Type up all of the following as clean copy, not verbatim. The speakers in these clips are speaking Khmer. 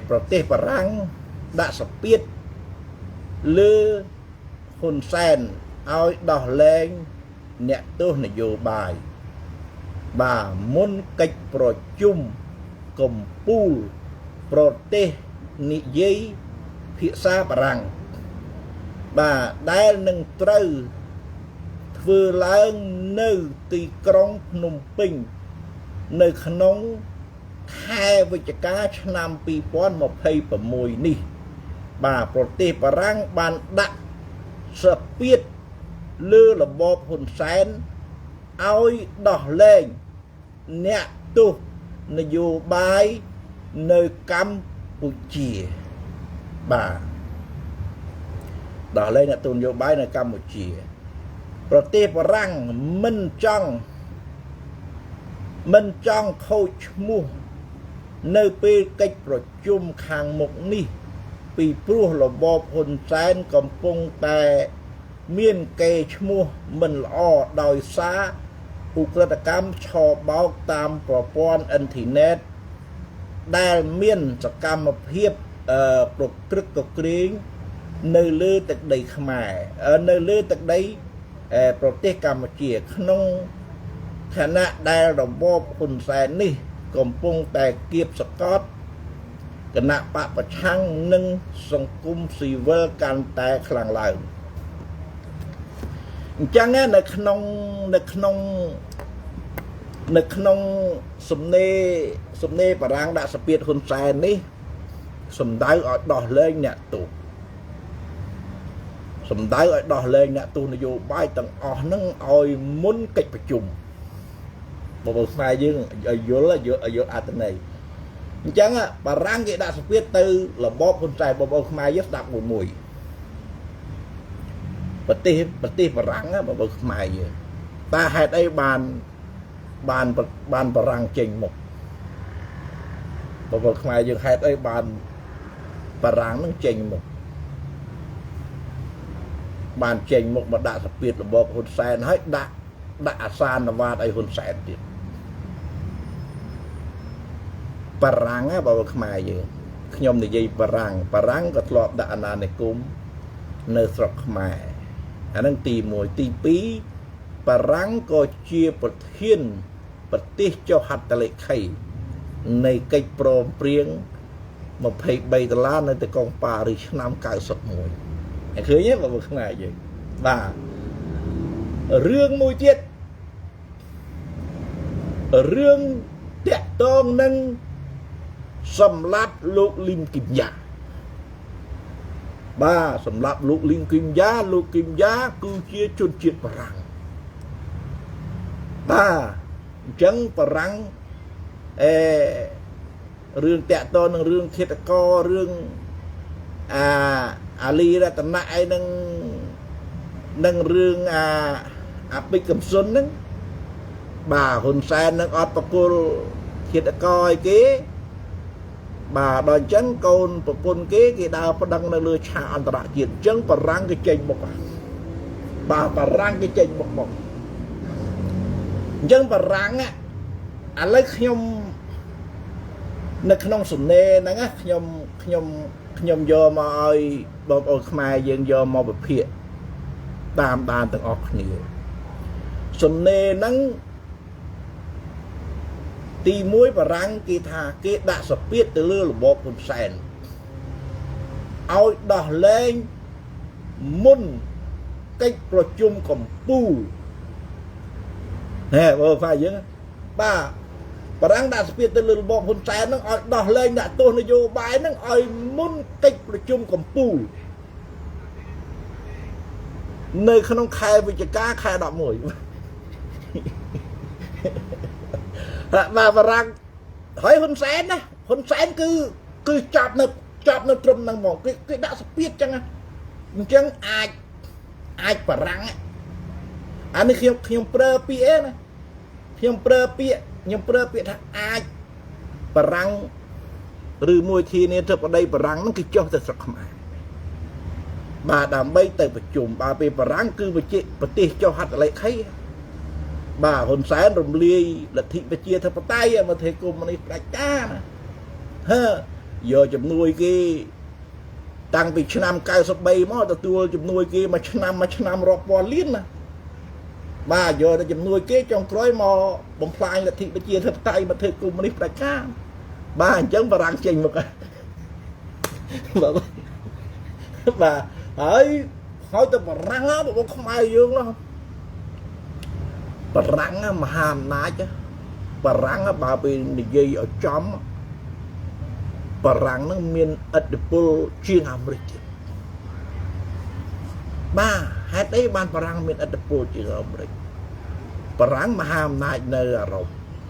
ប្រទេសបារាំងដាក់សពាតលើហ៊ុនសែនឲ្យដោះលែងអ្នកទោសនយោបាយបាទមុនកិច្ចប្រជុំកំពូលប្រទេសនិយាយភាសាបារាំងបាទដែលនឹងត្រូវធ្វើឡើងនៅទីក្រុងភ្នំពេញនៅក្នុងខែវិច្ឆិកាឆ្នាំ2026នេះបាទប្រទេសបារាំងបានដាក់សពាតលើរបបហ៊ុនសែនឲ្យដោះលែងអ្នកទោសនយោបាយនៅកម្ពុជាបាទដោះលែងអ្នកទោសនយោបាយនៅកម្ពុជាប្រទេសបារាំងមិនចង់ខូចឈ្មោះនៅពេលកិច្ចប្រជុំខាងមុខនេះពីព្រោះរបបហ៊ុនសែនកំពុងតែមានកេរ្តិ៍ឈ្មោះមិនល្អដោយសារឧក្រិដ្ឋកម្មឆបោកតាមប្រព័ន្ធអ៊ីនធឺណិតដែលមានសកម្មភាពប្រក្រឹកកក្រែងនៅលើទឹកដីខ្មែរនៅលើទឹកដីប្រទេសកម្ពុជាក្នុងខណៈដែលរបបហ៊ុនសែននេះកំពុងតែគៀបសកត់គណៈបកប្រឆាំងនិងសង្គមស៊ីវិលកាន់តែខ្លាំងឡើងអញ្ចឹងនៅក្នុងសំណេរបារាំងដាក់សពាតហ៊ុនសែននេះសំដៅឲ្យដោះលែងអ្នកទោសសំដៅឲ្យដោះលែងអ្នកទោសនយោបាយទាំងអស់ហ្នឹងឲ្យមុនកិច្ចប្រជុំបងប្អូនខ្មែរយើងឲ្យយល់យល់យល់អត្ថន័យអញ្ចឹងបារាំងគេដាក់សពាតទៅរបបហ៊ុនសែនបងប្អូនខ្មែរយើងស្ដាប់មួយមួយប្រទេសបារាំងបងប្អូនខ្មែរយើងតើហេតុអីបានបារាំងចេញមុខបងប្អូនខ្មែរយើងហេតុអីបានបារាំងនឹងចេញមុខបានចេញមុខមកដាក់សពាតរបបហ៊ុនសែនហើយដាក់អាសានវ៉ាតឲ្យហ៊ុនសែនទៀតបារាំងបងប្អូនខ្មែរយើងខ្ញុំនិយាយបារាំងបារាំងក៏ធ្លាប់ដាក់អាណានិគមនៅស្រុកខ្មែរអានឹងទី1ទី2បារាំងក៏ជាប្រធានប្រទេសចុះហត្ថលេខីនៃកិច្ចព្រមព្រៀង23ដុល្លារនៅទីក្រុងប៉ារីសឆ្នាំ91ហើយឃើញទេបងប្អូនខ្មែរយើងបាទរឿងមួយទៀតរឿងតាក់តងនឹងសម្លាប់លោកលឹមគិមយ៉ាបាទសម្រាប់លោកលីងគឹមយ៉ាលោកគឹមយ៉ាគឺជាជនជាតិបារាំងបាទអញ្ចឹងបារាំងអេរឿងតាក់តងនឹងរឿងឃាតកររឿងអាអាលីរតនៈអីនឹងនឹងរឿងអាពេជ្រកំសុនហ្នឹងបាទហ៊ុនសែននឹងអត់ប្រគល់ឃាតករឲ្យគេបាទដល់អញ្ចឹងកូនប្រពន្ធគេគេដើរប្តឹងនៅលើឆាកអន្តរជាតិអញ្ចឹងបារាំងគេចេញមុខបាទបារាំងគេចេញមុខមកអញ្ចឹងបារាំងឥឡូវខ្ញុំនៅក្នុងសំណេរហ្នឹងខ្ញុំយកមកឲ្យបងប្អូនខ្មែរយើងយកមកវិភាគតាមដានទាំងអស់គ្នាសំណេរហ្នឹងទី1បារាំងគេថាគេដាក់សពាតទៅលើរបបហ៊ុនសែនឲ្យដោះលែងមុនកិច្ចប្រជុំកម្ពូលហែបងប្អូនយើងបាទបារាំងដាក់សពាតទៅលើរបបហ៊ុនសែនហ្នឹងឲ្យដោះលែងដាក់ទោសនយោបាយហ្នឹងឲ្យមុនកិច្ចប្រជុំកម្ពូលនៅក្នុងខែវិច្ឆិកាខែ11បាទបារាំងហើយហ៊ុនសែនណាហ៊ុនសែនគឺចាប់នៅត្រឹមហ្នឹងហ្មងគេដាក់សពាតចឹងអញ្ចឹងអាចបារាំងអានេះខ្ញុំប្រើពាក្យណាខ្ញុំប្រើពាក្យថាអាចបារាំងឬមួយធានាធិបតីបារាំងហ្នឹងគេចុះទៅស្រុកខ្មែរបាទដើម្បីទៅប្រជុំបាទពេលបារាំងគឺប្រទេសចុះហត្ថលេខីបាទហ៊ុនសែនរំលាយលទ្ធិប្រជាធិបតេយ្យមកធ្វើកុម្មុយនីសផ្ដាច់ការណាហឺ យកជំនួយគេតាំងពីឆ្នាំ93មកទទួលជំនួយគេមួយឆ្នាំមួយឆ្នាំរាប់ពាន់លានណាបាទយកតែជំនួយគេចុងក្រោយមកបំផ្លាញលទ្ធិប្រជាធិបតេយ្យមកធ្វើកុម្មុយនីសផ្ដាច់ការបាទអញ្ចឹងបារាំងចេញមកបាទបាទហើយហើយទៅបារាំងបងខ្មែរយើងនោះបារាំងមហាអំណាចបារាំងបើពេលនិយាយឲ្យចំបារាំងនឹងមានឥទ្ធិពលជាងអាមេរិកទៀតបាទហេតុអីបានបារាំងមានឥទ្ធិពលជាងអាមេរិកបារាំងមហាអំណាចនៅអឺរ៉ុប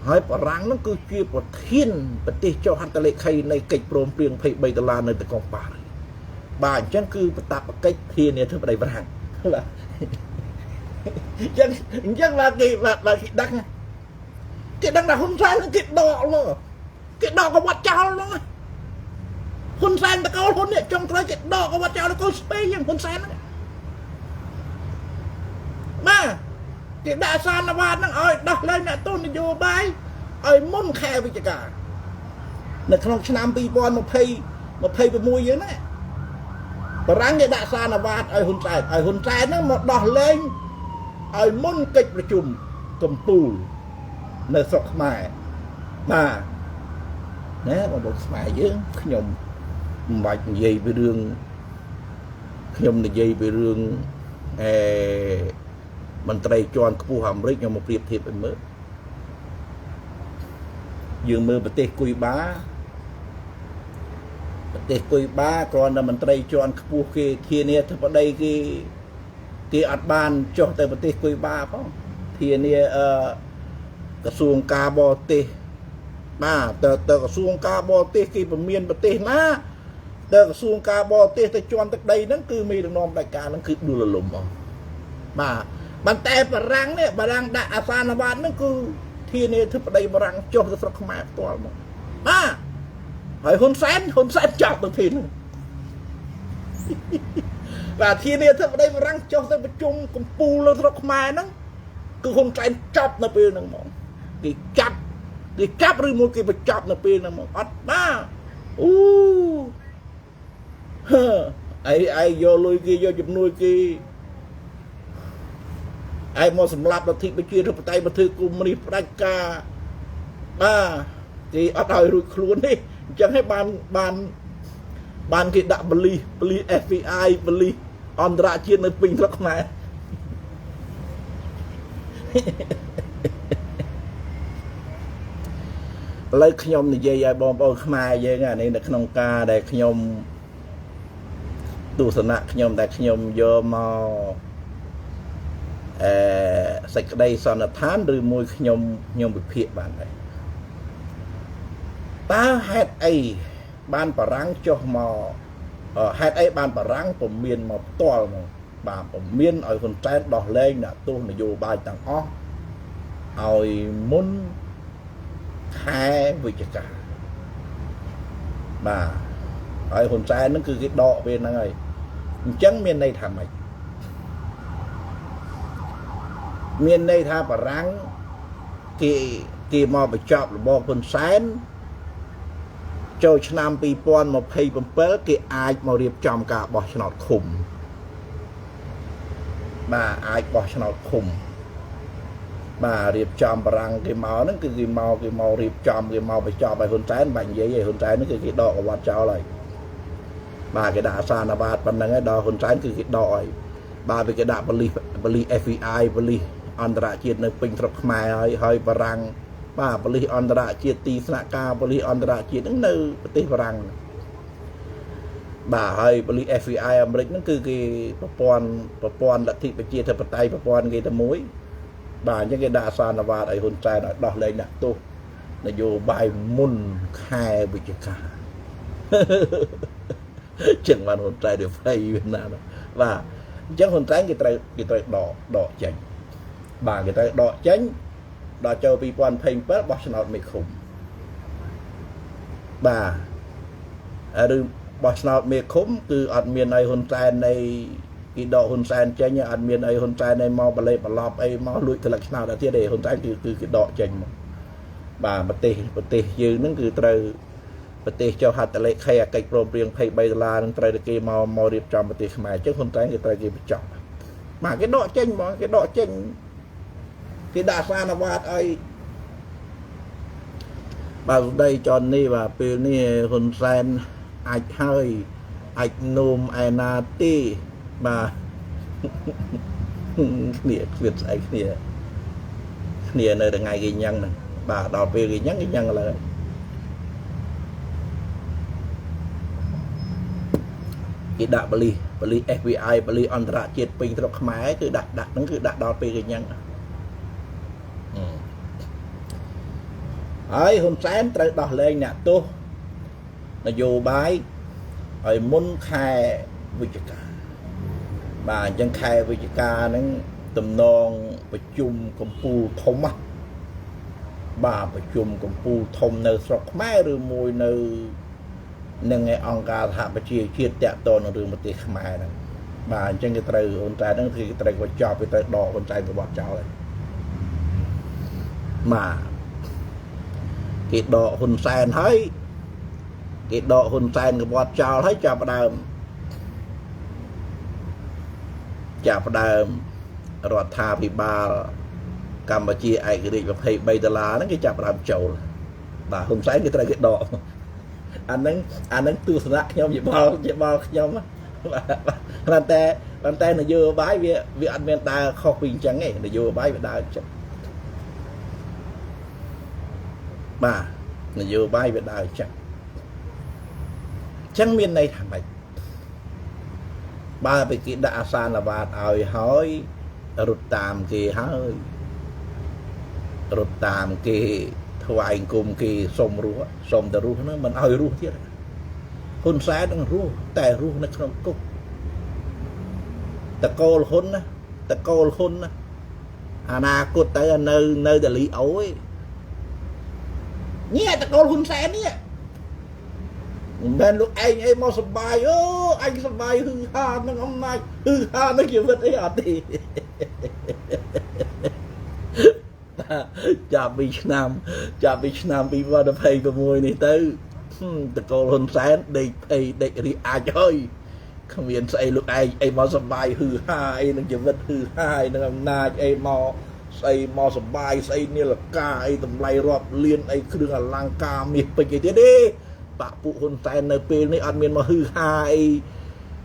ហើយបារាំងនឹងគឺជាប្រធានប្រទេសចុះហត្ថលេខីនៃកិច្ចព្រមព្រៀង23ដុល្លារនៅទីក្រុងប៉ារីសបាទអញ្ចឹងគឺបតបកិច្ចធានាធិបតីបារាំងបាទអញ្ចឹងអញ្ចឹងបាទគេបាទគេដឹងគេដឹងថាហ៊ុនសែនគេដកមកគេដកកវត្តចោលហ្នឹងហ៊ុនសែនតកូលហ៊ុននេះចុងក្រោយគេដកកវត្តចោលកូនស្ពេយ៉ាងហ៊ុនសែនហ្នឹងបាទគេដាក់សារនវ៉ាតហ្នឹងឲ្យដោះលែងអ្នកទោសនយោបាយឲ្យមុនខែវិច្ឆិកានៅក្នុងឆ្នាំ2020 26យើងណាបារាំងគេដាក់សារនវ៉ាតឲ្យហ៊ុនសែនឲ្យហ៊ុនសែនហ្នឹងមកដោះលែងឲ្យមុនកិច្ចប្រជុំកំពូលនៅស្រុកខ្មែរបាទណែបងប្អូនខ្មែរយើងខ្ញុំមិនបាច់និយាយពីរឿងខ្ញុំនិយាយពីរឿងអឺមន្ត្រីជាន់ខ្ពស់អាមេរិកខ្ញុំមកប្រៀបធៀបឲ្យមើលយើងមើលប្រទេសគុយបាប្រទេសគុយបាគ្រាន់តែមន្ត្រីជាន់ខ្ពស់គេធានាធិបតីគេគេអត់បានចុះទៅប្រទេសគុយបាផងធានាអឺក្រសួងការបរទេសបាទទៅទៅក្រសួងការបរទេសគេពមៀនប្រទេសណាទៅក្រសួងការបរទេសទៅជន់ទឹកដីហ្នឹងគឺមេដឹកនាំផ្ដាច់ការហ្នឹងគឺដួលរលំអស់បាទប៉ុន្តែបារាំងនេះបារាំងដាក់អាសានវត្តហ្នឹងគឺធានាធិបតីបារាំងចុះទៅស្រុកខ្មែរផ្ទាល់មកបាទហើយហ៊ុនសែនហ៊ុនសែនចាប់ទៅធីហ្នឹងបាទធានាធិបតីបារាំងចុះទៅប្រជុំកម្ពុជាលើស្រុកខ្មែរហ្នឹងគឺហ៊ុនសែនចាប់នៅពេលហ្នឹងហ្មងគេចាប់គេចាប់ឬមួយគេបញ្ចប់នៅពេលហ្នឹងហ្មងអត់បាទអូហឺអីអីយកលុយគេយកជំនួយគេឯមកសម្លាប់លទ្ធិប្រជាធិបតេយ្យមកធ្វើកុម្មុយនីសផ្ដាច់ការបាទគេអត់ឲ្យរួចខ្លួនទេអញ្ចឹងឲ្យបានបានបានគេដាក់បលិសបលិស FBI បលិសអន្តរជាតិនៅពេញស្រុកខ្មែរឥឡូវខ្ញុំនិយាយឲ្យបងប្អូនខ្មែរយើងអានេះនៅក្នុងការដែលខ្ញុំទស្សនៈខ្ញុំដែលខ្ញុំយកមកអឺសេចក្តីសន្និដ្ឋានឬមួយខ្ញុំខ្ញុំវិភាគបានដែរតើហេតុអីបានបារាំងចុះមកហេតុអីបានបារាំងពមៀនមកផ្ទាល់មកបាទពមៀនឲ្យហ៊ុនសែនដោះលែងអ្នកទោសនយោបាយទាំងអស់ឲ្យមុនខែវិច្ឆិកាបាទហើយហ៊ុនសែនហ្នឹងគឺគេដកពេលហ្នឹងហើយអញ្ចឹងមានន័យថាម៉េចមានន័យថាបារាំងគេគេមកបញ្ចប់របបហ៊ុនសែនចូលឆ្នាំ2027គេអាចមករៀបចំការបោះឆ្នោតឃុំបាទអាចបោះឆ្នោតឃុំបាទរៀបចំបារាំងគេមកហ្នឹងគឺគេមកគេមករៀបចំគេមកបញ្ចប់ឲ្យហ៊ុនសែនបាញ់និយាយឲ្យហ៊ុនសែនហ្នឹងគឺគេដកអវត្តចោលហើយបាទគេដាក់អាសានបាតប៉ុណ្្នឹងហើយដល់ហ៊ុនសែនគឺគេដកហើយបាទវាគេដាក់បលិសបលិស FBI បលិសអន្តរជាតិនៅពេញស្រុកខ្មែរហើយហើយបារាំងបាទបលិសអន្តរជាតិទីស្នាក់ការបលិសអន្តរជាតិហ្នឹងនៅប្រទេសបារាំងបាទហើយបលិស FBI អាមេរិកហ្នឹងគឺគេប្រព័ន្ធប្រព័ន្ធលទ្ធិប្រជាធិបតេយ្យប្រព័ន្ធគេតែមួយបាទអញ្ចឹងគេដាក់អាសានវត្តឲ្យហ៊ុនសែនឲ្យដោះលែងអ្នកទោសនយោបាយមុនខែវិច្ឆិកាចឹងបានហ៊ុនសែនវាភ័យវាណាបាទអញ្ចឹងហ៊ុនសែនគេត្រូវគេត្រូវដកដកចេញបាទគេត្រូវដកចេញដល់ចូល2027បោះឆ្នោតមេឃុំបាទឬបោះឆ្នោតមេឃុំគឺអត់មានអីហ៊ុនសែននៃគេដកហ៊ុនសែនចេញអត់មានអីហ៊ុនសែននៃមកបលេបឡប់អីមកលួចក្លឹកឆ្នោតទៅទៀតទេហ៊ុនសែនគឺគឺគេដកចេញមកបាទប្រទេសប្រទេសយើងហ្នឹងគឺត្រូវ ប្រទេសចុះហត្ថលេខីអាកិច្ចព្រមព្រៀង23ដុល្លារនឹងត្រូវតែគេមករៀបចំប្រទេសខ្មែរអញ្ចឹងហ៊ុនសែនគេត្រូវគេបញ្ចប់បាទគេដកចេញហ្មងគេដកចេញគេដាក់សារនវាតឲ្យបាទស្ដីចននេះបាទពេលនេះហ៊ុនសែនអាចហើយអាចនោមឯណាទេបាទគ្នាគ្មានស្អីគ្នាគ្នានៅថ្ងៃគេញ៉ាំងហ្នឹងបាទដល់ពេលគេញ៉ាំងគេញ៉ាំងឥឡូវគេដាក់បលិសបលិស FBI បលិសអន្តរជាតិពេញស្រុកខ្មែរគឺដាក់ដាក់ហ្នឹងគឺដាក់ដល់ពេលគេញ៉ាំងហើយហ៊ុនសែនត្រូវដោះលែងអ្នកទោសនយោបាយឲ្យមុនខែវិច្ឆិកាបាទអញ្ចឹងខែវិច្ឆិកាហ្នឹងតំណងប្រជុំកម្ពុជាធំណាបាទប្រជុំកម្ពុជាធំនៅស្រុកខ្មែរឬមួយនៅនឹងឯអង្គការសហប្រជាជាតិតាក់ទងនឹងរឿងប្រទេសខ្មែរហ្នឹងបាទអញ្ចឹងគេត្រូវហ៊ុនសែនហ្នឹងគឺគេត្រូវបញ្ចប់គេត្រូវដកហ៊ុនសែនក្បត់ចោលហើយបាទគេដកហ៊ុនសែនហើយគេដកហ៊ុនសែនក្បត់ចោលហើយចាប់ផ្ដើមចាប់ផ្ដើមរដ្ឋាភិបាលកម្ពុជាឯករាជ្យ23ដុល្លារហ្នឹងគេចាប់ផ្ដើមចូលបាទហ៊ុនសែនគេត្រូវគេដកអាហ្នឹងអាហ្នឹងទស្សនៈខ្ញុំយោបល់យោបល់ខ្ញុំបាទតែប៉ុន្តែនយោបាយវាវាអត់មានដើរខុសពីអញ្ចឹងទេនយោបាយវាដើរអញ្ចឹងបាទនយោបាយវាដើរអញ្ចឹងអញ្ចឹងមានន័យថាម៉េចបើไปគេដាក់អាសានវ៉ាតឲ្យហើយរត់តាមគេហើយរត់តាមគេថ្វាយអង្គមគេសុំរស់សុំតែរស់ហ្នឹងមិនឲ្យរស់ទៀតហ៊ុនសែននឹងរស់តែរស់នៅក្នុងគុកតកូលហ៊ុនណាតកូលហ៊ុនណាអនាគតទៅនៅនៅតលីអូឯងនេះតកូលហ៊ុនសែននេះមិនមែនលោកឯងអីមកសបាយអូអញសបាយហឺហានឹងអំណាចហឺហានឹងជីវិតអីអត់ទេចាប់ពីឆ្នាំចាប់ពីឆ្នាំ2026នេះទៅតកូលហ៊ុនសែនដេកភ័យដេករីអាចហើយគ្មានស្អីលោកឯងអីមកសបាយហឺហាអីនឹងជីវិតហឺហាអីនឹងអំណាចអីមកស្អីមកសបាយស្អីនាឡិកាអីតម្លៃរាប់លានអីគ្រឿងអលង្ការមាសពេជ្រអីទៀតទេបាក់ពួកហ៊ុនសែននៅពេលនេះអត់មានមកហឺហាអី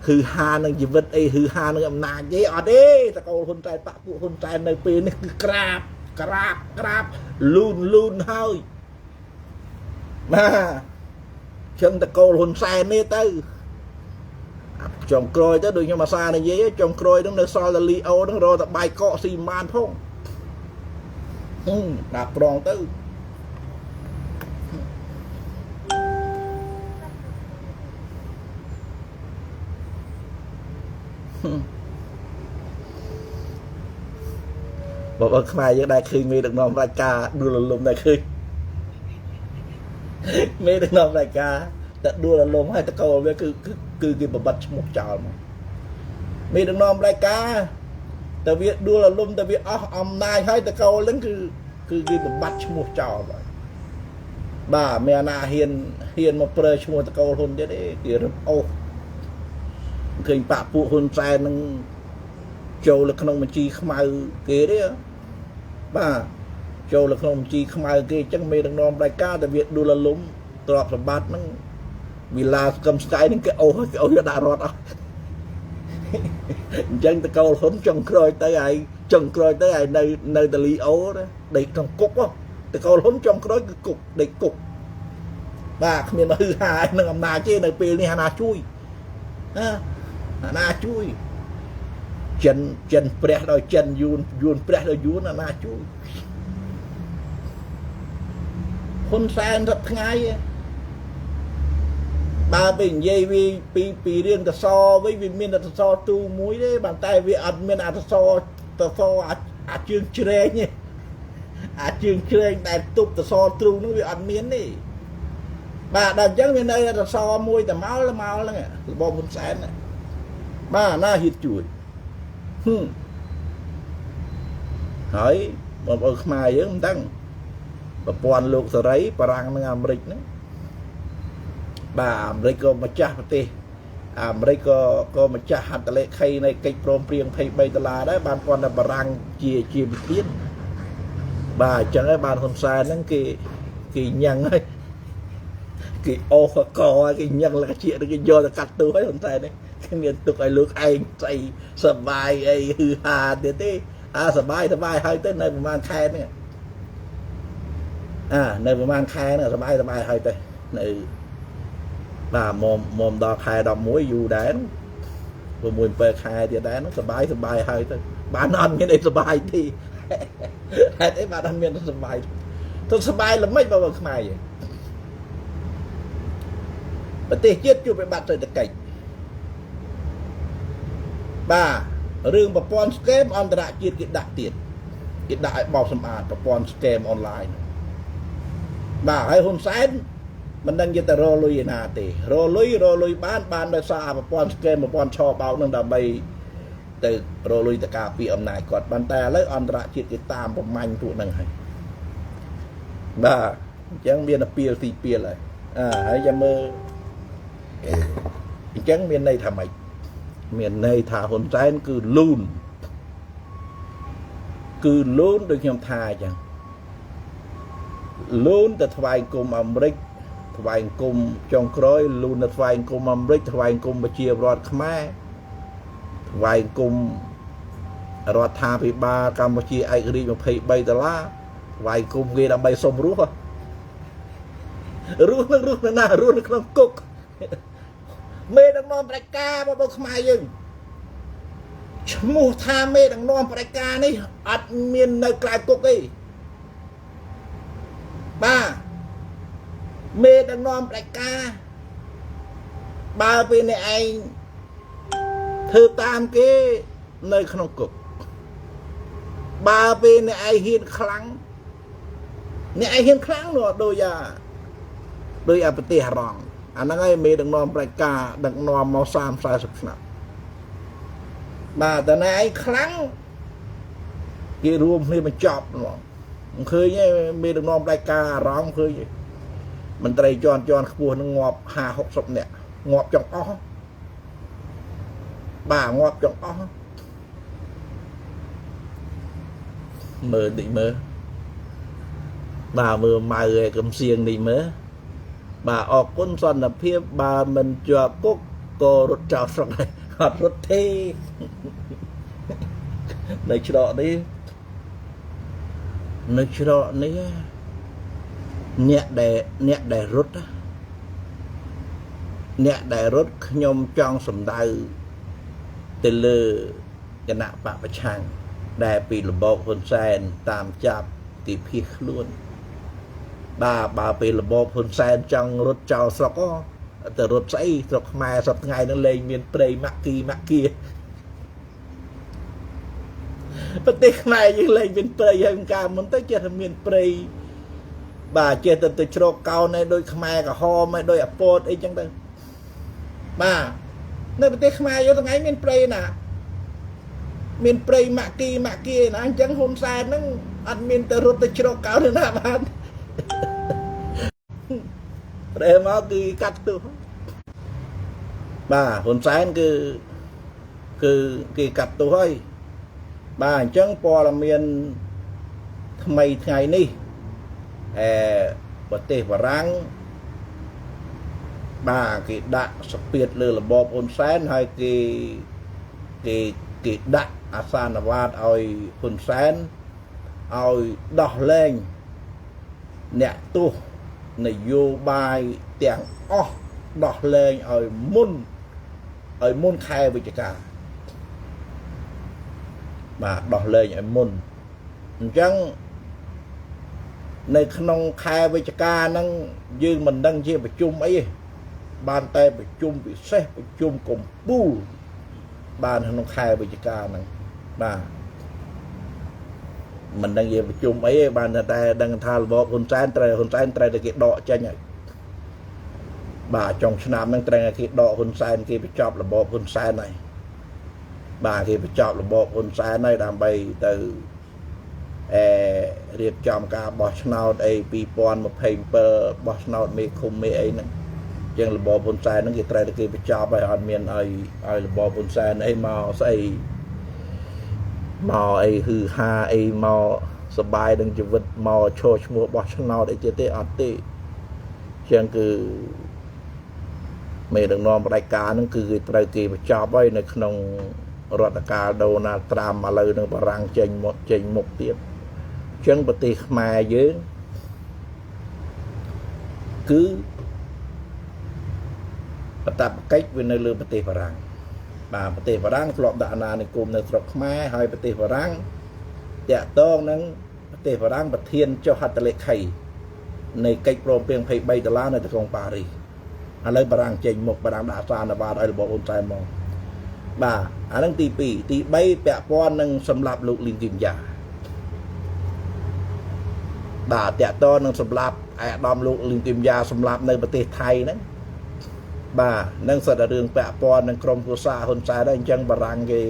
ហឺហានឹងជីវិតអីហឺហានឹងអំណាចទេអត់ទេតកូលហ៊ុនសែនបាក់ពួកហ៊ុនសែននៅពេលនេះគឺក្រាបក្រាបក្រាបលូនលូនហើយបាទចឹងតកូលហ៊ុនសែននេះទៅចុងក្រោយទៅដូចខ្ញុំអាសានិយាយចុងក្រោយហ្នឹងនៅសល់តែលីអូហ្នឹងរកតែបាយកកស៊ីម៉ានផងដាក់ប្រងទៅបងប្អូនខ្មែរយើងដែលឃើញមេដឹកនាំរាជការដួលរលំដែលឃើញមេដឹកនាំរាជការតែដួលរលំហើយតកូលវាគឺគឺគេបបិទឈ្មោះចោលមកមេដឹកនាំរាជការតែវាដួលរលំតែវាអស់អំណាចហើយតកូលហ្នឹងគឺគឺគេបំបត្តិឈ្មោះចោលបាទបាទមានអាណាហ៊ានហ៊ានមកប្រើឈ្មោះតកូលហ៊ុនទៀតទេគេរឹបអូសឃើញបាក់ពួកហ៊ុនសែននឹងចូលនៅក្នុងបញ្ជីខ្មៅគេទេបាទចូលនៅក្នុងបញ្ជីខ្មៅគេអញ្ចឹងមេដឹកនាំរាជការតែវាដួលរលំទ្រព្យសម្បត្តិហ្នឹងវិឡាស្កឹមស្កាយហ្នឹងគេអូសគេអូសដាក់រត់អស់អញ្ចឹងតកូលហ៊ុនចុងក្រោយទៅហើយចុងក្រោយទៅហើយនៅនៅតលីអូដេកក្នុងគុកតកូលហ៊ុនចុងក្រោយគឺគុកដេកគុកបាទគ្មានមកហឺហានឹងអំណាចទេនៅពេលនេះអាណាជួយណាអាណាជួយចិនចិនព្រះដោយចិនយួនយួនព្រះដោយយួនអាណាជួយហ៊ុនសែនសប្ថ្ងៃបើไปនិយាយវាពីពីរឿងតសវិញវាមានតសទូមួយទេបានតែវាអត់មានអតសតសអាជើងជ្រែងទេអាជើងជ្រែងដែលទប់តសទ្រូងហ្នឹងវាអត់មានទេបាទដល់អញ្ចឹងវានៅតសមួយតែមកមកហ្នឹងរបបហ៊ុនសែនបាទណាហ៊ានជួយហើយបងប្អូនខ្មែរយើងមិនដឹងប្រព័ន្ធលោកសេរីបារាំងនិងអាមេរិកហ្នឹង បាទអាមេរិកក៏ម្ចាស់ប្រទេសអាមេរិកក៏ម្ចាស់ហត្ថលេខីនៃកិច្ចព្រមព្រៀង23ដុល្លារដែរបានគាត់តែបារាំងជាវិធានបាទអញ្ចឹងហើយបានហ៊ុនសែនហ្នឹងគេញ៉ាំងហើយគេអូសកគេញ៉ាំងលក្ខជាគេយកទៅកាត់ទូហើយហ៊ុនសែននេះគេមានទុកឲ្យលោកឯងស្អីសបាយអីហឺហាទៀតទេអាសបាយសបាយហើយទៅនៅប្រហែលខែនេះអានៅប្រហែលខែហ្នឹងសបាយសបាយហើយទៅនៅបាទមុំមុំដល់ខែ11យូរដែរ6 7ខែទៀតដែរហ្នឹងសបាយសបាយហើយទៅបានអត់មានអីសបាយទេហេតុអីបានអត់មានសបាយទៅសបាយល្មិចបើខ្មែរយើងប្រទេសជាតិជួបវិបត្តិសេដ្ឋកិច្ចបាទរឿងប្រព័ន្ធ scam អន្តរជាតិគេដាក់ទៀតគេដាក់ឲ្យបោសសម្អាតប្រព័ន្ធ scam អនឡាញបាទហើយហ៊ុនសែនមិនដឹងជាទៅរលុយឯណាទេរលុយរលុយបានបានដោយសារប្រព័ន្ធ scam ប្រព័ន្ធឆបោកនឹងដើម្បីទៅរលុយតការពីអំណាចគាត់បានតែឥឡូវអន្តរជាតិគេតាមប្រមាញ់ពួកហ្នឹងហើយបាទអញ្ចឹងមានពីលទីពីលហើយអាហើយចាំមើលអញ្ចឹងមានន័យថាម៉េចមានន័យថាហ៊ុនសែនគឺលូនគឺលូនដូចខ្ញុំថាអញ្ចឹងលូនទៅថ្វាយគុំអាមេរិកថ្វាយគុំចុងក្រោយលូនទៅថ្វាយគុំអាមេរិកថ្វាយគុំប្រជាពលរដ្ឋខ្មែរថ្វាយគុំរដ្ឋាភិបាលកម្ពុជាឯករាជ្យ23ដុល្លារថ្វាយគុំគេដើម្បីសុំរស់រស់នឹងរស់នៅណារស់នៅក្នុងគុកមេដឹកនាំប្រជាការរបស់ខ្មែរយើងឈ្មោះថាមេដឹកនាំប្រជាការនេះអត់មាននៅក្រៅគុកទេបាទមេដឹកនាំប្រជាការបើពេលនេះឯងធ្វើតាមគេនៅក្នុងគុកបើពេលអ្នកឯងហ៊ានខ្លាំងអ្នកឯងហ៊ានខ្លាំងនោះដូចអាដូចអាប្រទេសអារ៉ង់អាហ្នឹងឯងមេដឹកនាំប្រជាការដឹកនាំមក30 40ឆ្នាំបាទតែអ្នកឯងខ្លាំងគេរួមគ្នាបញ្ចប់ហ្មងមិនឃើញទេមេដឹកនាំប្រជាការអារ៉ង់ឃើញទេមន្ត្រីជាន់ជាន់ខ្ពស់នឹងងាប់50 60នាក់ងាប់ចង់អស់បាទងាប់ចង់អស់មើលតិចមើលបាទមើលម៉ៅឯកំសៀងនេះមើលបាទអរគុណសន្តិភាពបើមិនជាប់គុកក៏រត់ចោលស្រុកដែរអត់រត់ទេនៅច្រកនេះនៅច្រកនេះអ្នកដែលរត់អ្នកដែលរត់ខ្ញុំចង់សម្ដៅទៅលើគណៈបពប្រឆាំងដែលពីរបបហ៊ុនសែនតាមចាប់ទីភៀសខ្លួនបាទបើពេលរបបហ៊ុនសែនចង់រត់ចោលស្រុកទៅរត់ស្អីស្រុកខ្មែរសប្ថ្ងៃនឹងលែងមានព្រៃម៉ាក់គីម៉ាក់គីប្រទេសខ្មែរយើងលែងមានព្រៃហើយកាលមុនទៅចេះតែមានព្រៃបាទចេះតែទៅជ្រកកោនឯដូចខ្មែរក្រហមឯដូចអាពតអីចឹងទៅបាទនៅប្រទេសខ្មែរយើងថ្ងៃមានព្រៃណាមានព្រៃម៉ាក់គីម៉ាក់គីណាអញ្ចឹងហ៊ុនសែនហ្នឹងអត់មានទៅរត់ទៅជ្រកកោនណាបានប្រែមកគឺកាត់ទោសបាទហ៊ុនសែនគឺគេកាត់ទោសហើយបាទអញ្ចឹងព័ត៌មានថ្មីថ្ងៃនេះអឺប្រទេសបារាំងបាទគេដាក់សពាតលើរបបហ៊ុនសែនហើយគេគេគេដាក់អាសានវ៉ាតឲ្យហ៊ុនសែនឲ្យដោះលែងអ្នកទោសនយោបាយទាំងអស់ដោះលែងឲ្យមុនឲ្យមុនខែវិច្ឆិកាបាទដោះលែងឲ្យមុនអញ្ចឹងនៅក្នុងខែវិច្ឆិកាហ្នឹងយើងមិនដឹងជាប្រជុំអីទេបានតែប្រជុំពិសេសប្រជុំកម្ពុជាបានក្នុងខែវិច្ឆិកាហ្នឹងបាទមិនដឹងជាប្រជុំអីទេបានតែដឹងថារបបហ៊ុនសែនត្រូវហ៊ុនសែនត្រូវតែគេដកចេញហើយបាទចុងឆ្នាំហ្នឹងត្រូវតែគេដកហ៊ុនសែនគេបញ្ចប់របបហ៊ុនសែនហើយបាទគេបញ្ចប់របបហ៊ុនសែនហើយដើម្បីទៅអេរៀបចំការបោះឆ្នោតអី2027បោះឆ្នោតមេឃុំមេអីហ្នឹង ចឹងរបបហ៊ុនសែនហ្នឹងគេត្រូវតែគេបញ្ចប់ហើយអត់មានឲ្យឲ្យរបបហ៊ុនសែនអីមកស្អីមកអីហឺហាអីមកសបាយនឹងជីវិតមកឈរឈ្មោះបោះឆ្នោតអីទៀតទេអត់ទេចឹងគឺមេដឹកនាំផ្ដាច់ការហ្នឹងគឺគេត្រូវគេបញ្ចប់ហើយនៅក្នុងរដ្ឋកាលដូណាល់ត្រាំឥឡូវនឹងបារាំងចេញមកចេញមុខទៀតចឹងប្រទេសខ្មែរយើងគឺបតបកិច្ចវានៅលើប្រទេសបារាំងបាទប្រទេសបារាំងធ្លាប់ដាក់អាណានិគមនៅស្រុកខ្មែរហើយប្រទេសបារាំងតាក់ទងនឹងប្រទេសបារាំងប្រធានចុះហត្ថលេខីនៃកិច្ចព្រមព្រៀង23ដុល្លារនៅទីក្រុងប៉ារីសឥឡូវបារាំងចេញមុខបារាំងដាក់សារនបាតឲ្យរបបហ៊ុនសែនមកបាទអានឹងទី2ទី3ពាក់ព័ន្ធនឹងសម្លាប់លោកលីងគីមយ៉ាបាទតាក់ទងនឹងសម្លាប់អាដាមលោកលីងគីមយ៉ាសម្លាប់នៅប្រទេសថៃហ្នឹងបាទនឹងសិតតែរឿងពាក់ព័ន្ធនឹងក្រុមគ្រួសារហ៊ុនសែនដែរអញ្ចឹងបារាំងគេ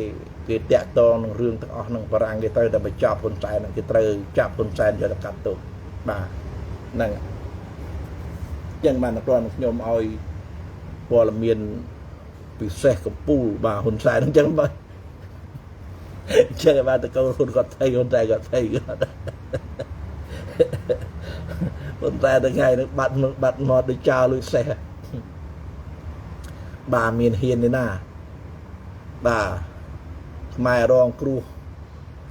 គេតាក់ទងនឹងរឿងទាំងអស់នឹងបារាំងគេត្រូវតែបញ្ចប់ហ៊ុនសែនគេត្រូវចាប់ហ៊ុនសែនយកទៅកាត់ទោសបាទហ្នឹងអញ្ចឹងបានគ្រាន់តែខ្ញុំឲ្យព័ត៌មានពិសេសកម្ពូលបាទហ៊ុនសែនអញ្ចឹងបាទអញ្ចឹងបាទតកូលហ៊ុនគាត់ថៃហ៊ុនសែនគាត់ថៃគាត់ប៉ុន្តែថ្ងៃនេះបាត់បាត់មាត់ដូចចោលដូចសេះបាទមានហ៊ានទេណាបាទខ្មែររងគ្រោះ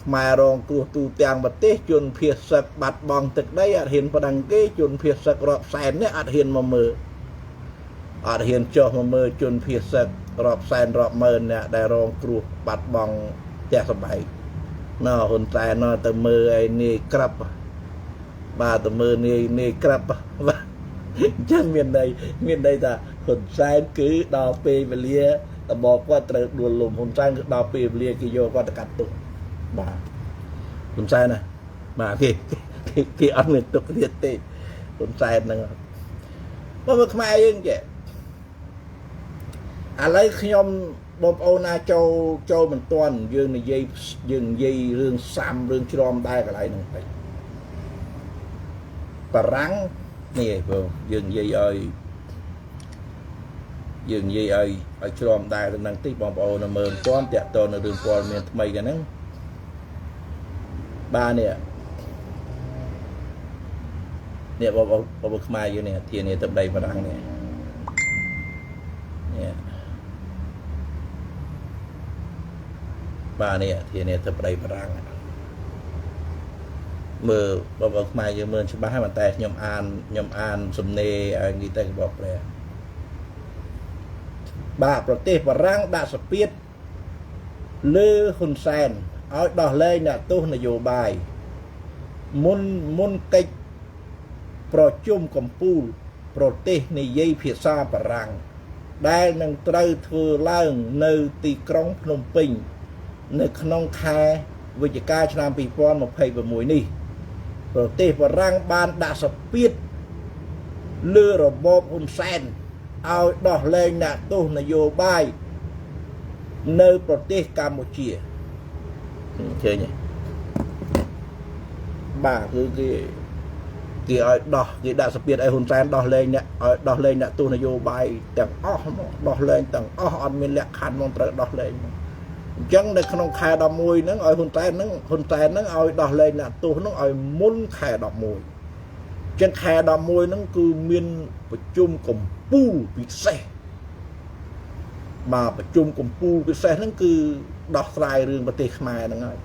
ខ្មែររងគ្រោះទូទាំងប្រទេសជនភៀសសឹកបាត់បង់ទឹកដីអត់ហ៊ានប្តឹងគេជនភៀសសឹករាប់សែននេះអត់ហ៊ានមកមើលអត់ហ៊ានចុះមកមើលជនភៀសសឹករាប់សែនរាប់ម៉ឺនអ្នកដែលរងគ្រោះបាត់បង់ផ្ទះសម្បែងណហ៊ុនសែនណទៅមើលឯនេះក្រាប់បាទទៅមើលនាយនាយក្រាប់បាទអញ្ចឹងមានន័យមានន័យថាហ៊ុនសែនគឺដល់ពេលវេលារបបគាត់ត្រូវដួលលំហ៊ុនសែនគឺដល់ពេលវេលាគេយកគាត់ទៅកាត់ទោសបាទហ៊ុនសែនណាបាទគេគេអត់មានទុកទៀតទេហ៊ុនសែនហ្នឹងបើមើលខ្មែរយើងចេះឥឡូវខ្ញុំបងប្អូនណាចូលចូលមិនទាន់យើងនិយាយយើងនិយាយរឿងសាំរឿងជ្រំដែរកន្លែងហ្នឹងតិចបារាំងនេះបងយើងនិយាយឲ្យយើងនិយាយឲ្យឲ្យជ្រំដែរទៅនឹងតិចបងប្អូននៅមើលមិនទាន់តាក់ទងនៅរឿងព័ត៌មានថ្មីកាហ្នឹងបាទនេះនេះបងប្អូនបងប្អូនខ្មែរយើងនេះធានាទឹកដីបារាំងនេះនេះបាទនេះធានាទឹកដីបារាំងមើលបងប្អូនខ្មែរយើងមើលច្បាស់ហើយតែខ្ញុំអានខ្ញុំអានសំណេរឲ្យនិយាយទៅបកព្រះបាទប្រទេសបារាំងដាក់សពាតលើហ៊ុនសែនឲ្យដោះលែងអ្នកទោសនយោបាយមុនមុនកិច្ចប្រជុំកម្ពុជាប្រទេសនិយាយភាសាបារាំងដែលនឹងត្រូវធ្វើឡើងនៅទីក្រុងភ្នំពេញនៅក្នុងខែវិច្ឆិកាឆ្នាំ2026នេះប្រទេសបារាំងបានដាក់សពាតលើរបបហ៊ុនសែនឲ្យដោះលែងអ្នកទោសនយោបាយនៅប្រទេសកម្ពុជាឃើញទេបាទគឺគេគេឲ្យដោះគេដាក់សពាតឲ្យហ៊ុនសែនដោះលែងអ្នកឲ្យដោះលែងអ្នកទោសនយោបាយទាំងអស់មកដោះលែងទាំងអស់អត់មានលក្ខខណ្ឌមកត្រូវដោះលែងមកអញ្ចឹងនៅក្នុងខែ11ហ្នឹងឲ្យហ៊ុនសែនហ្នឹងហ៊ុនសែនហ្នឹងឲ្យដោះលែងអ្នកទោសហ្នឹងឲ្យមុនខែ11អញ្ចឹងខែ11ហ្នឹងគឺមានប្រជុំកម្ពុជាពិសេសបាទប្រជុំកម្ពុជាពិសេសហ្នឹងគឺដោះស្រាយរឿងប្រទេសខ្មែរហ្នឹងហើយ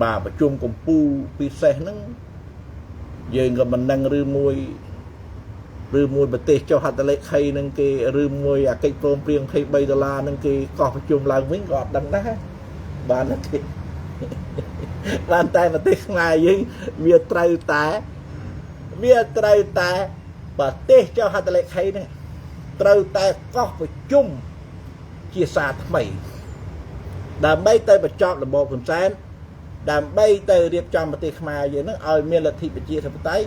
បាទប្រជុំកម្ពុជាពិសេសហ្នឹងយើងក៏មិនដឹងឬមួយឬមួយប្រទេសចុះហត្ថលេខីនឹងគេឬមួយអាកិច្ចព្រមព្រៀង23ដុល្លារនឹងគេកោះប្រជុំឡើងវិញក៏អត់ដឹងដែរបាទគេបានតែប្រទេសខ្មែរយើងវាត្រូវតែវាត្រូវតែប្រទេសចុះហត្ថលេខីនេះត្រូវតែកោះប្រជុំជាសារថ្មីដើម្បីទៅបញ្ចប់របបហ៊ុនសែនដើម្បីទៅរៀបចំប្រទេសខ្មែរយើងនឹងឲ្យមានលទ្ធិប្រជាធិបតេយ្យ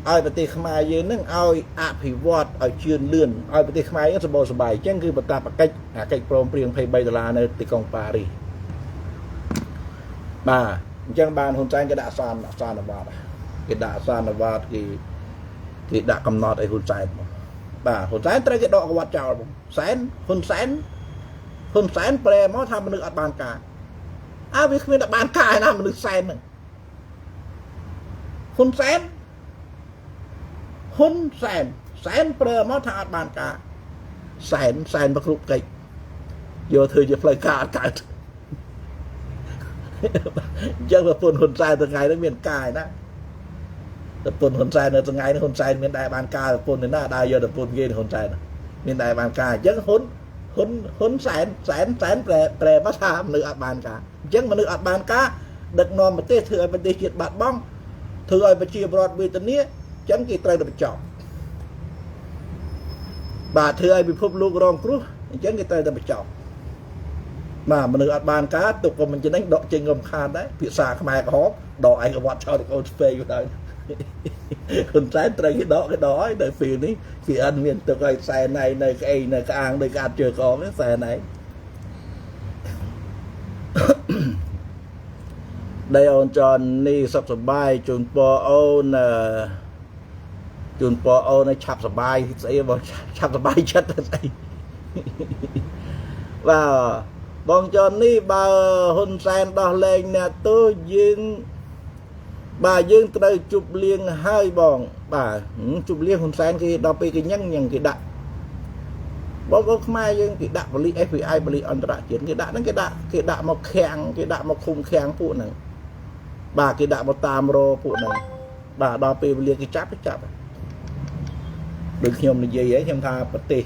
ឲ្យប្រទេសខ្មែរយើងនឹងឲ្យអភិវឌ្ឍឲ្យជឿនលឿនឲ្យប្រទេសខ្មែរយើងសម្បូរសប្បាយអញ្ចឹងគឺបតាបកិច្ចអាកិច្ចព្រមព្រៀង23ដុល្លារនៅទីក្រុងប៉ារីសបាទអញ្ចឹងបានហ៊ុនសែនគេដាក់សានសានវត្តគេដាក់សានវត្តគេគេដាក់កំណត់ឲ្យហ៊ុនសែនមក បាទហ៊ុនសែនត្រូវគេដកក្រវ៉ាត់ចោលបងសែនហ៊ុនសែនហ៊ុនសែនប្រែមកថាមនុស្សអត់បានការអើវាគ្មានតែបានការឯណាមនុស្សសែនហ្នឹងហ៊ុនសែនហ៊ុនសែនសែនប្រែមកថាអត់បានការសែនសែនប្រគ្រប់កិច្ចយកធ្វើជាផ្លូវការអត់កើតអញ្ចឹងប្រពន្ធហ៊ុនសែនថ្ងៃនេះមានកាយណាប្រពន្ធហ៊ុនសែននៅថ្ងៃនេះហ៊ុនសែនមានដែរបានការប្រពន្ធនេះណាដើរយកប្រពន្ធគេហ៊ុនសែនមានដែរបានការអញ្ចឹងហ៊ុនហ៊ុនហ៊ុនសែនសែនសែនប្រែប្រែមកថាមនុស្សអត់បានការអញ្ចឹងមនុស្សអត់បានការដឹកនាំប្រទេសធ្វើឲ្យប្រទេសជាតិបាត់បង់ធ្វើឲ្យប្រជាពលរដ្ឋវេទនាអញ្ចឹងគេត្រូវតែបញ្ចប់បាទធ្វើឲ្យពិភពលោករងគ្រោះអញ្ចឹងគេត្រូវតែបញ្ចប់បាទមនុស្សអត់បានការទុកក៏មិនចំណេញដកចេញក៏មិនខានដែរភាសាខ្មែរក្រហមដកឯងវត្តចោលកូនស្ពេកទៅហើយហ៊ុនសែនត្រូវគេដកគេដកហើយដល់ពេលនេះគេអត់មានទុកឲ្យសែនឯងនៅក្អេងនៅក្អាងដូចកាត់ជើកងសែនឯងដីអូនចននេះសុខសប្បាយជូនពរអូនជូនពរអូនឲ្យឆាប់សប្បាយស្អីបងឆាប់សប្បាយចិត្តស្អីបាទបងចននេះបើហ៊ុនសែនដោះលែងអ្នកទោសយើងបាទយើងត្រូវជប់លៀងហើយបងបាទជប់លៀងហ៊ុនសែនគេដល់ពេលគេញ៉ឹងញ៉ឹងគេដាក់បងប្អូនខ្មែរយើងគេដាក់ប៉ូលីស FBI ប៉ូលីសអន្តរជាតិគេដាក់ហ្នឹងគេដាក់គេដាក់មកខាំងគេដាក់មកឃុំខាំងពួកហ្នឹងបាទគេដាក់មកតាមរពួកហ្នឹងបាទដល់ពេលវេលាគេចាប់គេចាប់ដូចខ្ញុំនិយាយហ្នឹងខ្ញុំថាប្រទេស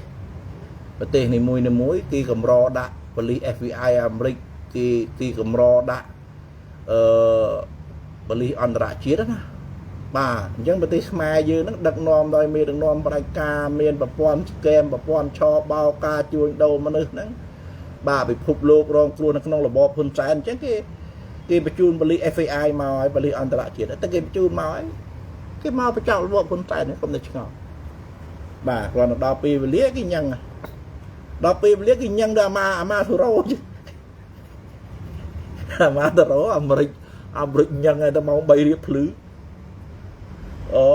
ប្រទេសនីមួយនីមួយគេកម្រដាក់ប៉ូលីស FBI អាមេរិកគេគេកម្រដាក់អឺប៉ូលីសអន្តរជាតិណាបាទអញ្ចឹងប្រទេសខ្មែរយើងហ្នឹងដឹកនាំដោយមេដឹកនាំផ្ដាច់ការមានប្រព័ន្ធស្កេមប្រព័ន្ធឆបោកការជួញដូរមនុស្សហ្នឹងបាទពិភពលោករងគ្រោះនៅក្នុងរបបហ៊ុនសែនអញ្ចឹងគេគេបញ្ជូនប៉ូលីស FBI មកហើយប៉ូលីសអន្តរជាតិតែគេបញ្ជូនមកហើយគេមកបញ្ចប់របបហ៊ុនសែនកុំតែឆ្ងល់បាទគ្រាន់តែដល់ពេលវេលាគេញ៉ឹងដល់ពេលវេលាគេញ៉ឹងដល់អាម៉ាអាម៉ាធូរ៉ូអាម៉ាធូរ៉ូអាមេរិកអាមេរិកញ៉ឹងឲ្យដល់ម៉ោង3រៀបភ្លឺអូ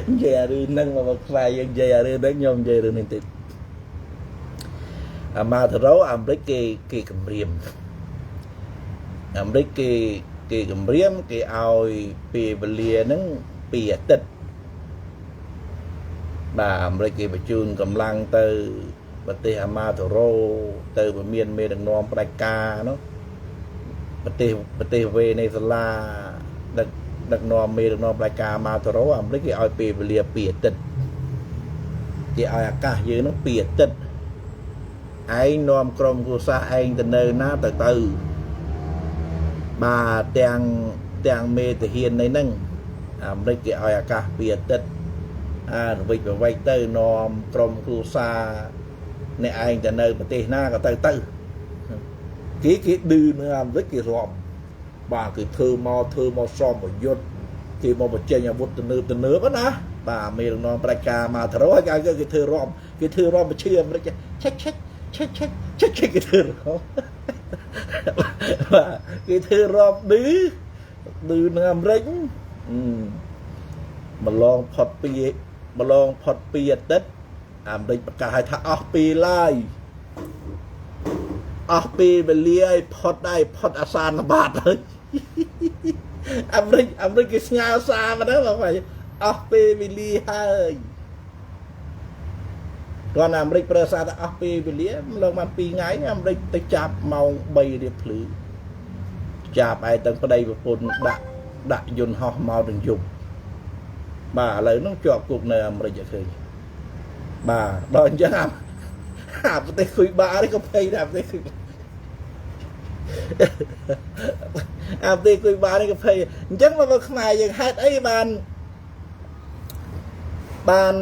និយាយអារឿងហ្នឹងមកខ្វាយយើងនិយាយអារឿងហ្នឹងខ្ញុំនិយាយរឿងនេះតិចអាម៉ាធូរ៉ូអាមេរិកគេគេគម្រាមអាមេរិកគេគេគម្រាមគេឲ្យពេលវេលាហ្នឹងពីអាទិត្យបាទអាមេរិកគេបញ្ជូនកម្លាំងទៅប្រទេសអាម៉ាធូរ៉ូទៅពមៀនមេដឹកនាំផ្ដាច់ការនោះប្រទេសប្រទេសវេណេស៊ុយឡាដឹកដឹកនាំមេដឹកនាំផ្ដាច់ការអាម៉ាធូរ៉ូអាមេរិកគេឲ្យពេលវេលាពីអាទិត្យគេឲ្យឱកាសយើងនោះពីអាទិត្យឯងនាំក្រុមគ្រួសារឯងទៅនៅណាទៅទៅបាទទាំងទាំងមេទាហាននៃហ្នឹងអាមេរិកគេឲ្យឱកាសពីអាទិត្យអារវិចប្រវែកទៅនាំក្រុមគ្រួសារអ្នកឯងទៅនៅប្រទេសណាក៏ទៅទៅគេគេឌឺនៅអាមេរិកគេរាប់បាទគេធ្វើមកធ្វើមកសមយុទ្ធគេមកបញ្ចេញអាវុធទំនើបទំនើបណាបាទមេដឹកនាំប្រជាការមកទៅហើយគេធ្វើរាប់គេធ្វើរាប់បញ្ជាអាមេរិកឆិចឆិចឆិចឆិចឆិចឆិចគេធ្វើរាប់បាទគេធ្វើរាប់ឌឺឌឺនៅអាមេរិកម្លងផុតពីម្លងផុតពីអាទិត្យអាមេរិកប្រកាសឲ្យថាអស់ពីឡើយអស់ពីវេលាឲ្យផុតដែរផុតអាសានបាតហើយអាមេរិកអាមេរិកគេស្ញើសារមកហ្នឹងបងអស់ពេលវេលាហើយគាត់អាមេរិកប្រើសារថាអស់ពេលវេលាម្លងបាន2ថ្ងៃអាមេរិកទៅចាប់ម៉ោង3រៀបភ្លឺចាប់ឯទាំងប្តីប្រពន្ធដាក់ដាក់យន្តហោះមកទាំងយប់បាទឥឡូវហ្នឹងជាប់គុកនៅអាមេរិកឲ្យឃើញបាទដល់អញ្ចឹងអាប្រទេសគុយបានេះក៏ភ័យដែរប្រទេសគុយអាប្រទេសគុយបានេះក៏ភ័យអញ្ចឹងមកខ្មែរយើងហេតុអីបានបាន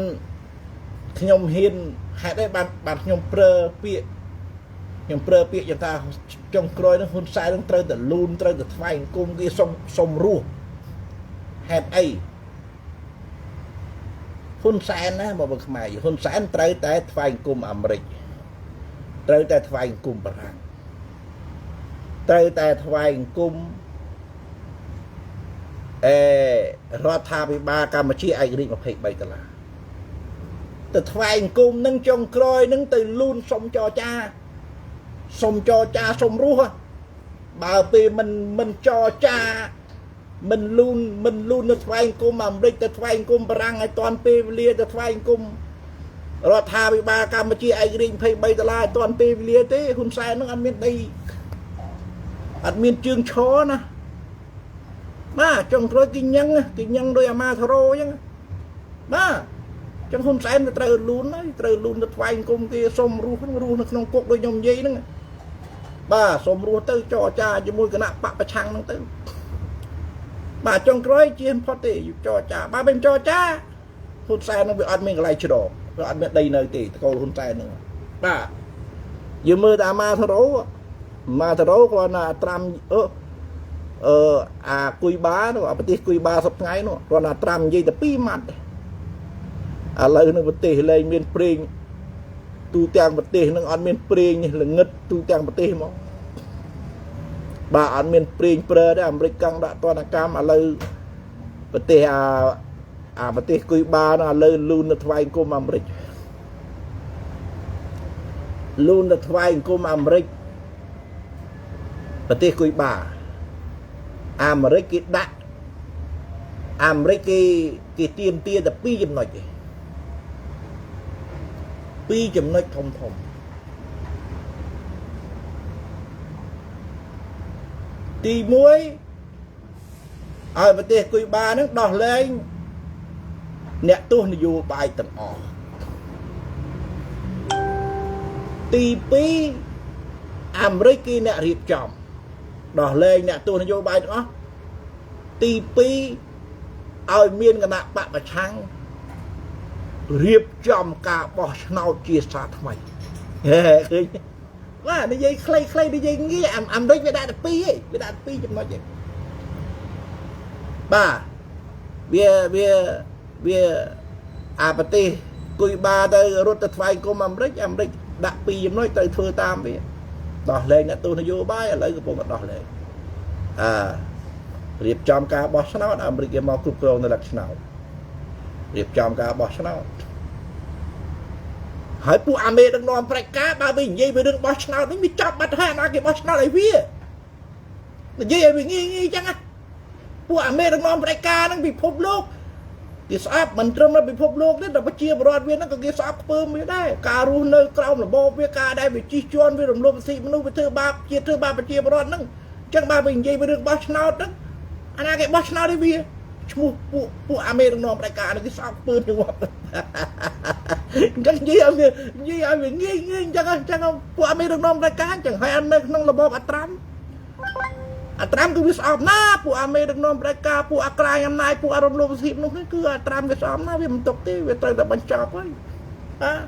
ខ្ញុំហ៊ានហេតុអីបានបានខ្ញុំប្រើពាក្យខ្ញុំប្រើពាក្យយ៉ាងថាចុងក្រោយនឹងហ៊ុនសែននឹងត្រូវតែលូនត្រូវតែថ្វាយអង្គមគេសុំសុំរស់ហេតុអីហ៊ុនសែនណាមកបើខ្មែរហ៊ុនសែនត្រូវតែថ្វាយអង្គមអាមេរិកត្រូវតែថ្វាយអង្គមបារាំងត្រូវតែថ្វាយអង្គម អេរដ្ឋាភិបាលកម្ពុជាឯករាជ្យ23ដុល្លារទៅថ្វាយអង្គមនឹងចុងក្រោយនឹងទៅលូនសុំចរចាសុំចរចាសុំរស់បើពេលមិនចរចាមិនលូនមិនលូននៅថ្វាយអង្គមអាមេរិកទៅថ្វាយអង្គមបារាំងឲ្យតាន់ពេលវេលាទៅថ្វាយអង្គមរដ្ឋាភិបាលកម្ពុជាឯករាជ្យ23ដុល្លារឲ្យតាន់ពេលវេលាទេហ៊ុនសែននឹងអត់មានដីអត់មានជើងឈរណាបាទចុងក្រោយគេញ៉ឹងគេញ៉ឹងដោយអាម៉ាថារ៉ូអញ្ចឹងបាទចឹងហ៊ុនសែនវាត្រូវលូនហើយត្រូវលូនទៅថ្វាយអង្គមគេសុំរស់រស់នៅក្នុងគុកដូចខ្ញុំនិយាយហ្នឹងបាទសុំរស់ទៅចរចាជាមួយគណៈបកប្រឆាំងហ្នឹងទៅបាទចុងក្រោយជាផុតទេចរចាបាទមិនចរចាហ៊ុនសែននឹងវាអត់មានកន្លែងជ្រកវាអត់មានដីនៅទេតកូលហ៊ុនសែនហ្នឹងបាទយើងមើលតែអាម៉ាថារ៉ូម៉ាថារ៉ូគាត់ណាត្រាំអឺអឺអាគុយបានោះអាប្រទេសគុយបាសប្ថ្ងៃនោះគាត់ណាត្រាំនិយាយតែពីរម៉ាត់ឥឡូវនឹងប្រទេសលែងមានប្រេងទូទាំងប្រទេសនឹងអត់មានប្រេងនេះល្ងឹតទូទាំងប្រទេសមកបាទអត់មានប្រេងប្រើទេអាមេរិកកង់ដាក់ទណ្ឌកម្មឥឡូវប្រទេសអាអាប្រទេសគុយបានោះឥឡូវលូននៅថ្វាយអង្គមអាមេរិកលូននៅថ្វាយអង្គមអាមេរិកប្រទេសគុយបាអាមេរិកគេដាក់អាមេរិកគេគេទៀមទាតែពីរចំណុចទេពីរចំណុចធំធំទី1ឲ្យប្រទេសគុយបានឹងដោះលែងអ្នកទោសនយោបាយទាំងអស់ទី2អាមេរិកគេអ្នករៀបចំដោះលែងអ្នកទោសនយោបាយទាំងអស់ទី2ឲ្យមានគណៈបកប្រឆាំងរៀបចំការបោះឆ្នោតជាសាថ្មីហេឃើញបាទនិយាយខ្លីៗនិយាយងាយអាមេរិកវាដាក់តែពីរឯងវាដាក់ពីរចំណុចឯងបាទវាវាវាអាប្រទេសគុយបាទៅរត់ទៅថ្វាយគុំអាមេរិកអាមេរិកដាក់ពីរចំណុចត្រូវធ្វើតាមវាដោះលែងអ្នកទោសនយោបាយឥឡូវកំពុងតែដោះលែងអារៀបចំការបោះឆ្នោតអាមេរិកគេមកគ្រប់គ្រងនៅលក្ខឆ្នោតរៀបចំការបោះឆ្នោតហើយពួកអាមេដឹកនាំប្រជាការបើវានិយាយពីរឿងបោះឆ្នោតនេះវាចាប់បាត់ហើយអាណាគេបោះឆ្នោតឲ្យវានិយាយឲ្យវាងាយងាយចឹងណាពួកអាមេដឹកនាំប្រជាការហ្នឹងពិភពលោកគេស្អប់មិនត្រឹមតែពិភពលោកទេដល់ប្រជាពលរដ្ឋវាហ្នឹងក៏គេស្អប់ខ្ពើមវាដែរការរស់នៅក្រោមរបបវាការដែលវាជិះជាន់វារំលោភសិទ្ធិមនុស្សវាធ្វើបាបជាធ្វើបាបប្រជាពលរដ្ឋហ្នឹងអញ្ចឹងបើវានិយាយពីរឿងបោះឆ្នោតហ្នឹងអាណាគេបោះឆ្នោតឲ្យវាឈ្មោះពួកអាមេដឹកនាំប្រជាការហ្នឹងគេស្អប់ខ្ពើមជាងងាប់អញ្ចឹងនិយាយឲ្យវានិយាយឲ្យវាងាយងាយអញ្ចឹងអញ្ចឹងពួកអាមេដឹកនាំប្រជាការអញ្ចឹងហើយនៅក្នុងរបបអាត្រាំអាត្រាំគឺវាស្អប់ណាពួកអាមេដឹកនាំប្រជាការពួកអាក្រាញអំណាចពួកអារំលោភសិទ្ធិមនុស្សនេះគឺអាត្រាំវាស្អប់ណាវាមិនទុកទេវាត្រូវតែបញ្ចប់ហើយបាទ